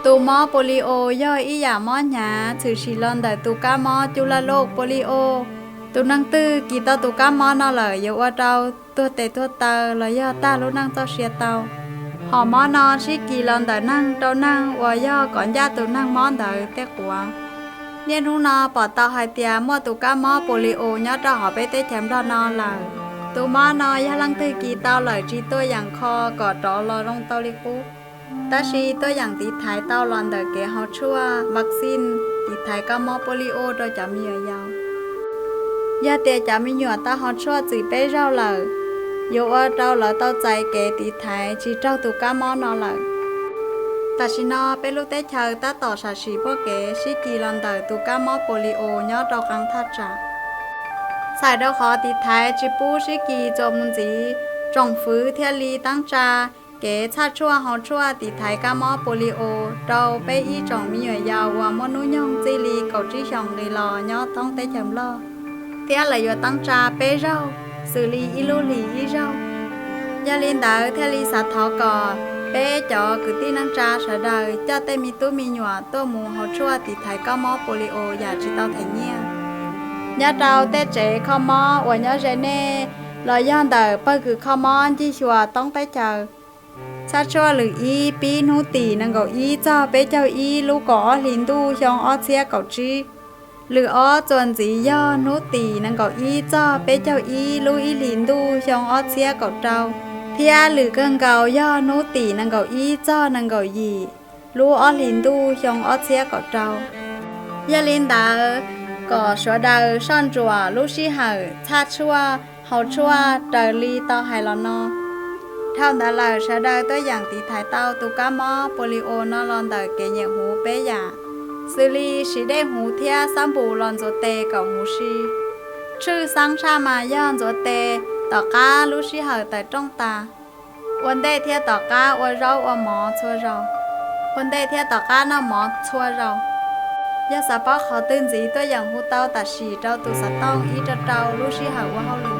Tus mob polio yog ib yam mob hnyav tshwm sim los ntawm tus kab mob cub laj loj polio. Tus neeg twg kis tau tus kab mob no lawm yuav ua rau tuag tes tuag taw los yog tag lub neej txoj sia tau. Hom mob no sib kis los ntawm neeg rau neeg uas yog kov ncaj tus neeg mob ntawd tej quav. Niaj hnub no pom tau hais tias muaj tus kab mob polio nyob rau hauv peb teb chaws Nplog no lawm. Tus mob no yog leej twg kis tau lawm tsis tuaj yeem kho kom rov los zoo tau li qub, tab sis tuaj yeem tiv thaiv tau los ntawm kev haus tshuaj vaccine tiv thaiv kab mob polio rau cov me nyuam yaus. Yog tias cov me nyuam tau haus tshuaj txwm peb zaug lawm, yuav ua rau lawv tau txais kev tiv thaiv tsis raug tus kab mob no lawm. Tam sim no peb lub teb chaws tab tom sam sim pom kev sib kis los ntawm tus kab mob polio nyob rau qee thaj tsam. Txhais rau qhov tiv thaiv tsis pub sib kis txuas mus ntxiv, tsoom fwv thiaj li teeb tsa kev txhaj tshuaj haus tshuaj tiv thaiv kab mob polio rau peb ib tsoom me nyuam yaus uas muaj hnub nyoog txij li kaum tsib xyoos nqis los nyob thoob teb chaws Nplog, thiab lawv yuav teeb tsa peb zaug, xws li ib lub hlis ib zaug. Yog li ntawd thiaj li xav thov kom peb cov kwv tij neej tsa sawv daws coj tej me tub me nyuam tuaj mus haus tshuaj tiv thaiv kab mob polio yam tsis tau them nyiaj. Nyob rau tej tsev kho mob uas nyob ze nej los yog ntawm pawg kws kho mob ncig xyuas thoob teb chaws, txhaj tshuaj lwm ib pib hnub tim nees nkaum ib txog peb caug ib lub kaum ob hlis ntuj xyoo ob txhiab kaum tsib. Lwm ob txuas ntxiv yog hnub tim nees nkaum ib txog peb caug ib lub ib hlis ntuj xyoo ob txhiab kaum rau, thiab lwm kawg nkaus yog hnub tim nees nkaum ib txog nees nkaum yim lub ob hlis ntuj xyoo ob txhiab kaum rau. Yog li ntawd, kom sawv daws soj ntsuam lub sij hawm txhaj tshuaj haus tshuaj raws li tau hais los no. Dhau ntawd lawm sawv daws tuaj yeem tiv thaiv tau tus kab mob polio no los ntawm kev nyem huv peb yam, xws li siv dej huv thiab xab npum los ntxuav tes kom huv si. Tshwj xeeb tshaj mas yog ntxuav tes tom qab lub sij hawm tawm rooj tas, ua ntej thiab tom qab ua zaub ua mov txhua zaus, ua ntej thiab tom qab noj mov txhua zaus. Yog xav paub qhov twg ntxiv tuaj yeem hu tau tam sim rau tus xov tooj ib rau rau lub sij hawm ua hauj lwm.